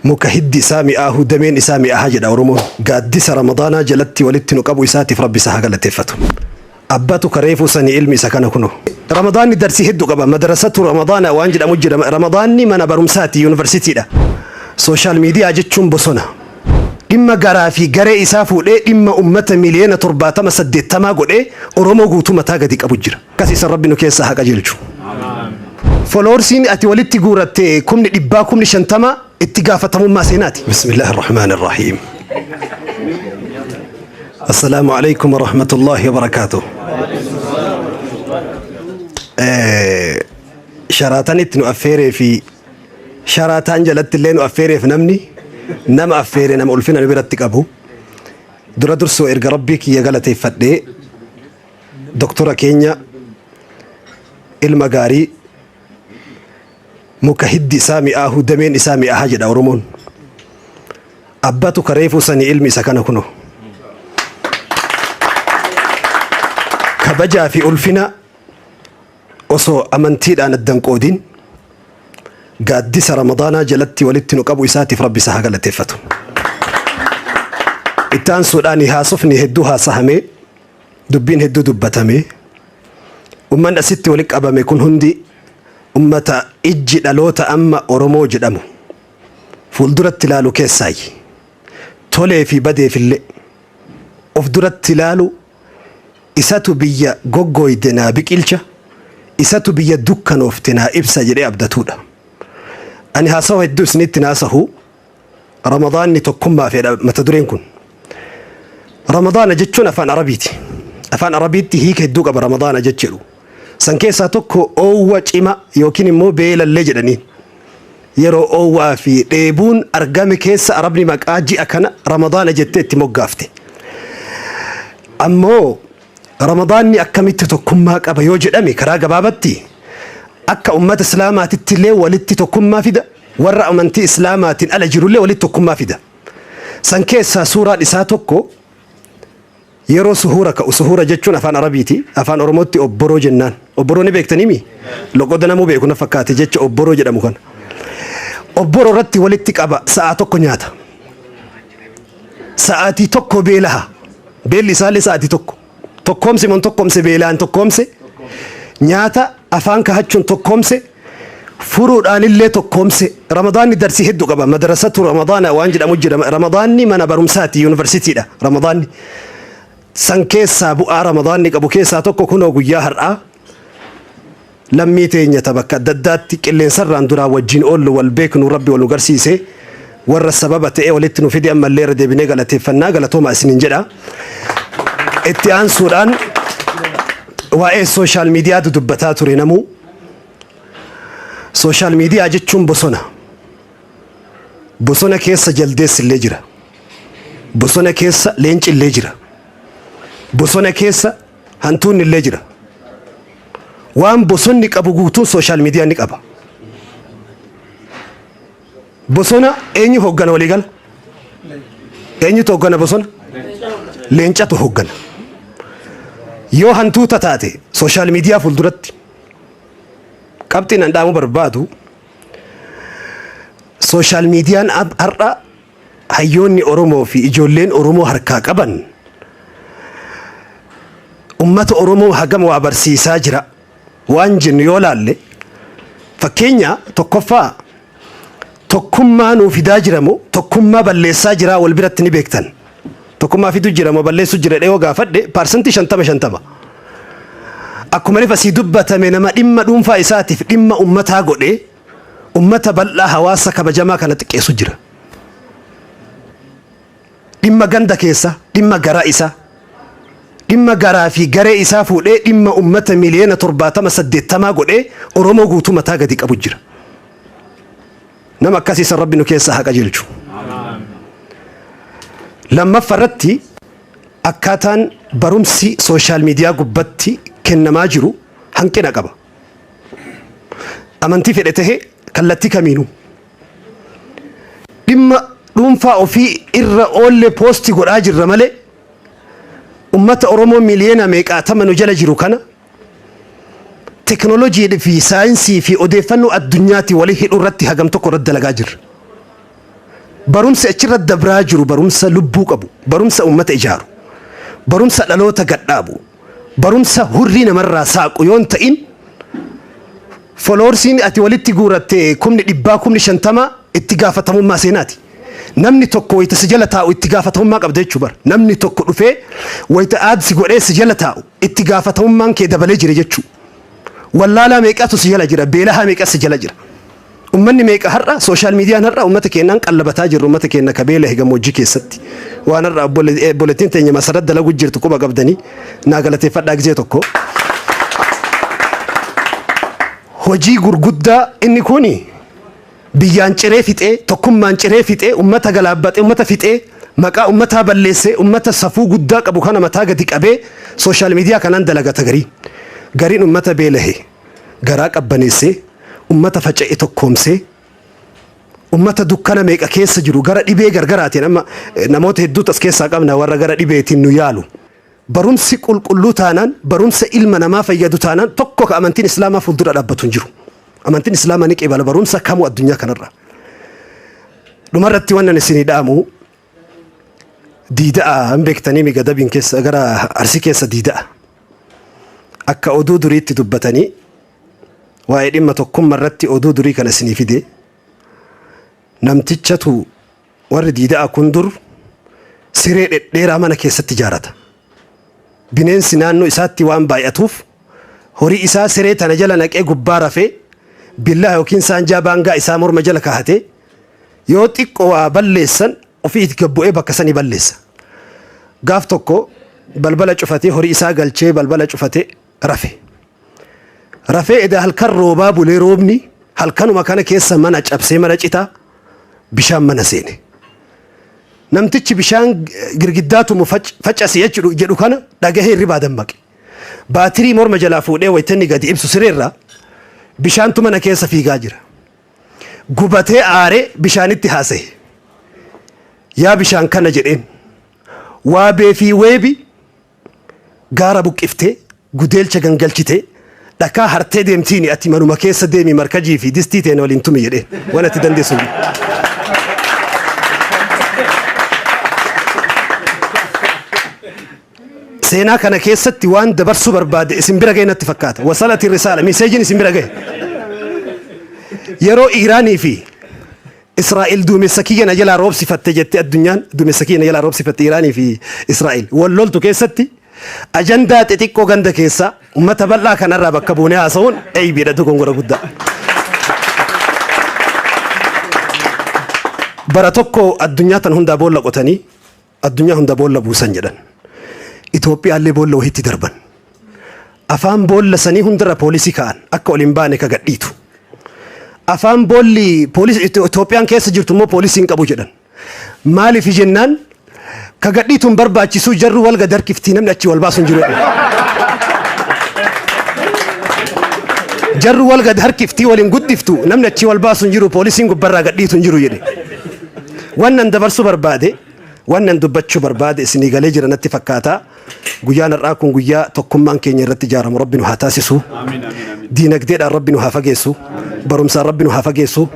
Muka hiddi isaa mi'aahu dameen isaa mi'aaha jedha Oromoon. Gaaddisa Ramadaanaa jalatti walitti nu qabu isaatiif Rabbi isa haa galateeffatu. Abbatu ka reefuu sanii ilmi isa kana kunoo. Ramadaanni darsii heddu qaba. Madrasatu Ramadaana waan jedhamu jira. Ramadaanni mana barumsaati, yuunivarsiitiidha. Sooshaal miidiyaa jechuun bosona. Dhimma garaa fi garee isaa fuudhee dhimma ummata miliyoona 70 80 godhee Oromoo guutuu mataa gadi qabu jira. Akkasii san Rabbi nu keessaa haa qajeelchu. Followersiin ati walitti guuratte kumni dhibbaa kumni 50 itti gaafatamummaa seenaati. Bismillaahi Irrahmaani Irrahiim. Assalaamu alaikum warahmatullaahi wabarakaatuh. Sharaatanitti nu affeeree fi sharaataan jalatti illee nu affeereef namni nama affeere nama ulfina nu biratti qabu. Dura dursoo erga Rabbii kiyya galateeffadhee, doktora keenya ilma gaarii, muka hiddi isaa mi'aahu dameen isaa mi'aaha jedha Oromoon. Abbatu ka reefuu sanii ilmi isa kana kunoo. Kabajaa fi ulfina osoo amantiidhaan addan qoodin gaaddisa Ramadaanaa jalatti walitti nu qabu isaatiif Rabbi isa haa galateeffatu. Itti aansuudhaan haasofni hedduu haasahamee, dubbiin hedduu dubbatamee, ummanni asitti walitti qabame kun hundi ummata ijji dhaloota amma Oromoo jedhamu fuulduratti ilaalu keessaayyi. Tolee fi badeefillee of duratti ilaalu, isatu biyya goggooyde naa biqilcha, isatu biyya dukkanoofte naa ibsa jedhee abdatuudha. Ani haasawa hedduu isinitti hin haasahu. Ramadaanni tokkummaa fedha mata dureen kun. Ramadaana jechuun afaan Arabiiti. Afaan Arabiitti hiika hedduu qaba Ramadaana jechuudha. San keessaa tokko oowwa cima yookiin immoo beelallee jedhaniin. Yeroo oowwaa fi dheebuun argame keessa Arabni maqaa ji'a kana Ramadaana jettee itti moggaafte. Ammoo Ramadaanni akkamitti tokkummaa qaba yoo jedhame, karaa gabaabatti akka ummata Islaamaatitti illee walitti tokkummaa fida, warra amantii Islaamaatiin ala jirullee walitti tokkummaa fida. San keessaa suuraan isaa tokko yeroo suhuura ka'u. Suhuura jechuun afaan Arabiiti. Afaan Oromootti obboroo jennaan. Obboroo ni beektaniimi? Loqoda namuu beeku na fakkaate jecha obboroo jedhamu kana. Obboroo irratti walitti qaba, sa'aa tokko nyaata. Sa'aatii tokko beelaha. Beelli isaallee sa'aatii tokko. Tokkoomse mon tokkoomse, beelaan tokkoomse. Nyaata afaan kahachuun tokkoomse. Furuudhaan illee tokkoomse. Ramadaanni darsii hedduu qaba. Madrasatu Ramadaana waan jedhamu jira. Ramadaanni mana barumsaati, yuunivarsiitiidha. Ramadaanni. San keessaa bu'aa Ramadaanni qabu keessaa tokko kunoo guyyaa har'aa lammii teenya ta bakka adda addaatti qilleensarraan duraan wajjin oollu wal beeknu Rabbi wal nu garsiise, warra sababa ta'ee walitti nu fide ammallee irra deebinee galateeffannaa, galatoomaa isiniin jedha. Itti aansuudhaan waa'ee sooshaal miidiyaatu dubbataa ture namuu. Sooshaal miidiyaa jechuun bosona. Bosona keessa jaldeessi illee jira. Bosona keessa leenci illee jira. Bosona keessa hantuunni illee jira. Waan bosonni qabu guutuun sooshaal miidiyaa ni qaba. Bosona eenyu hooggana waliigala? Eenyutu hooggana bosona? Leencatu hooggana. Yoo hantuuta taate sooshaal miidiyaa fuulduratti qabxiin an dhaamuu barbaadu, sooshaal miidiyaan har'a hayyoonni Oromoo fi ijoolleen Oromoo harkaa qaban ummata Oromoo hagam waa barsiisaa jira waan jennu yoo laalle, fakkeenya tokkoffaa tokkummaa nuu fidaa jira moo tokkummaa balleessaa jira wal biratti ni beektan. Tokkummaa fiduu jira moo balleessuu jira dhehoo gaafadhe, 50%-50. Akkuma rifa sii dubbatame, nama dhimma dhuunfaa isaatiif dhimma ummataa godhee ummata bal'aa hawaasa kabajamaa kana xiqqeessu jira. Dhimma ganda keessa, dhimma garaa isaa, dhimma garaa fi garee isaa fuudhee dhimma ummata miliyoona 70 80 godhee Oromoo guutuu mataa gadi qabu jira. Nama akkasii san Rabbi nu keessaa haa qajeelchu. Lammaffaa irratti akkaataan barumsi sooshaal miidiyaa gubbatti kennamaa jiru hanqina qaba. Amantii fedhe tahe kallattii kamiinuu dhimma dhuunfaa ofii irra oollee poosti godhaa jirra malee, ummata Oromoo miliyoona meeqaatama nu jala jiru kana teknoolojii fi saayinsii fi odeeffannoo addunyaatiin walii hidhuu irratti hagam tokko irratti dalagaa jirra. Barumsi achirra dabraa jiru barumsa lubbuu qabu, barumsa ummata ijaaru, barumsa dhaloota gadhaabu, barumsa hurrii namarraa saaqu yoon ta'in, followersiin ati walitti guuratte 100,000, 50,000 itti gaafatamummaa seenaati. Namni tokko wayita si jala taa'u itti gaafatamummaa qabda jechuu bara. Namni tokko dhufee wayita add si godhee si jala taa'u itti gaafatamummaan kee dabalee jira jechuu. Wallaalaa meeqatu si jala jira, beelahaa meeqa si jala jira. Ummanni meeqa har'a social mediaan har'a ummata keenyaan qallabataa jirru, ummata keenya ka beelahe gammoojjii keessatti. Waan har'a obboleettiin teenya Masarat dalagu jirtu quba qabdanii naa galateeffadhaa gizee tokko. Hojii gurguddaa inni kuni biyyaan ciree fixee, tokkummaan ciree fixee, ummata galaabbaxee, ummata fixee, maqaa ummataa balleessee, ummata safuu guddaa qabu kana mataa gadi qabee social media kanaan dalagata gariin. Gariin ummata beelahe garaa qabbaneessee, ummata faca'e tokkoomsee, ummata dukkana meeqa keessa jiru gara dhibee gargaraatiin, amma namoota hedduutu as keessaa qabna warra gara dhibeetiin nu yaalu. Barumsi qulqulluu taanaan, barumsa ilma namaa fayyadu taanaan, tokko ka amantiin Islaamaa fuuldura dhaabbatu hin jiru. Amantiin Islaamaa ni qeebala barumsa kamuu addunyaa kanarra. Dhumarratti wannan isinii dhaamu, Diida'a hin beektanii mi? Gadabiin keessa gara Arsii keessa Diida'a. Akka oduu duriitti dubbatanii, waa'ee dhimma tokkummaa irratti oduu durii kana isinii fide. Namtichatu warri Diida'a kun dur siree dhedheeraa mana keessatti ijaarata. Bineensi naannoo isaatti waan baay'atuuf horii isaa siree tana jala naqee gubbaa rafee, billaa yookiin saanjaa baangaa isaa morma jala kaa'atee, yoo xiqqoo waa balleessan ofii itti gad bu'ee bakka sanii balleessa. Gaaf tokko balbala cufatee, horii isaa galchee balbala cufatee rafe. Rafee edaa halkan roobaa bulee, roobni halkanuma kana keessa mana cabsee, mana citaa bishaan mana seene. Namtichi bishaan girgiddaa tumu facasi jedhu kana dhagahee hirribaa dammaqe. Baatirii morma jalaa fuudhee wayita gadi ibsu sireerraa bishaantu mana keessa fiigaa jira. Gubatee aaree bishaanitti haasa'e. "Yaa bishaan kana," jedheen. "Waabee fi weebi gaara buqqiftee, gudeelcha gangalchitee, dhakaa hartee deemtiini, ati manuma keessa deemi, markajii fi distii teene waliin tumi," jedheen. "Waan ati dandeessu hin jiru." Seenaa kana keessatti waan dabarsuu barbaade isin bira gahe natti fakkaata. وصلت الرسالة, messageiin isin bira gahe. Yeroo Iiraanii fi Israa'el "duumessa kiyya na jalaa roobsifatte" jette, addunyaan "duumessa kiyya na jalaa roobsifatte", Iiraanii fi Israa'el wal loltu keessatti, ajandaa xixiqqoo ganda keessaa ummata bal'aa kanarraa bakka buunee haasa'uun eeybiidha, dogongora guddaa. Bara tokko addunyaa tan hundaa boolla qotanii addunyaa hunda boolla buusan jedhan. Itoophiyaallee boolla wahiitti darban. Afaan boolla sanii hundarra poolisii ka'an, akka ol hin baane ka gadhiitu. Afaan boolli poolisii Itoophiyaan keessa jirtu immoo poolisii hin qabu jedhan. Maaliif jennaan, ka gadhiitu hin barbaachisu, jarru wal gad harkiftii, namni achii wal baasu hin jiru jedhan. Jarru wal gad harkiftii, waliin guddiftu, namni achii wal baasu hin jiru, poolisiin gubbarraa gadhiitu hin jiru jedhe. Wannan dabarsuu barbaade, wannan dubbachuu barbaade isinii galee jira natti fakkaata. Guyyaan har'aa kun guyyaa tokkummaan keenya irratti ijaaramu Rabbi nu haa taasisu. Diinagdeedhaan Rabbi nu haa fageessu. Barumsaan Rabbi nu haa fageessu.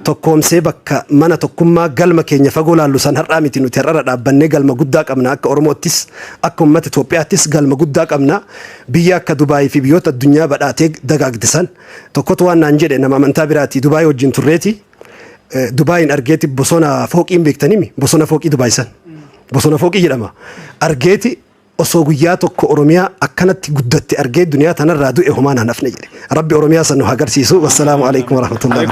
Tokkoomsee bakka mana tokkummaa galma keenya fagoo laallu san har'aa miti, nuti har'arra dhaabbannee galma guddaa qabna. Akka Oromoottis, akka uummata Itoophiyaattis galma guddaa qabna. Biyya akka Dubaayii fi biyyoota addunyaa badhaatee dagaagde san tokkotu waan naan jedhe, nama amantaa biraati, Dubaayii wajjin turreeti. Dubaayin argeeti, bosona fooqiin beektanimi, bosona fooqii Dubaay san bosona fooqii jedhama, argeeti "Osoo guyyaa tokko Oromiyaa akkanatti guddatte argee duniyaa tanarraa du'e homaa naan hafne" jedhe. Rabbi Oromiyaa san nu haa agarsiisu. والسلام عليكم ورحمة الله.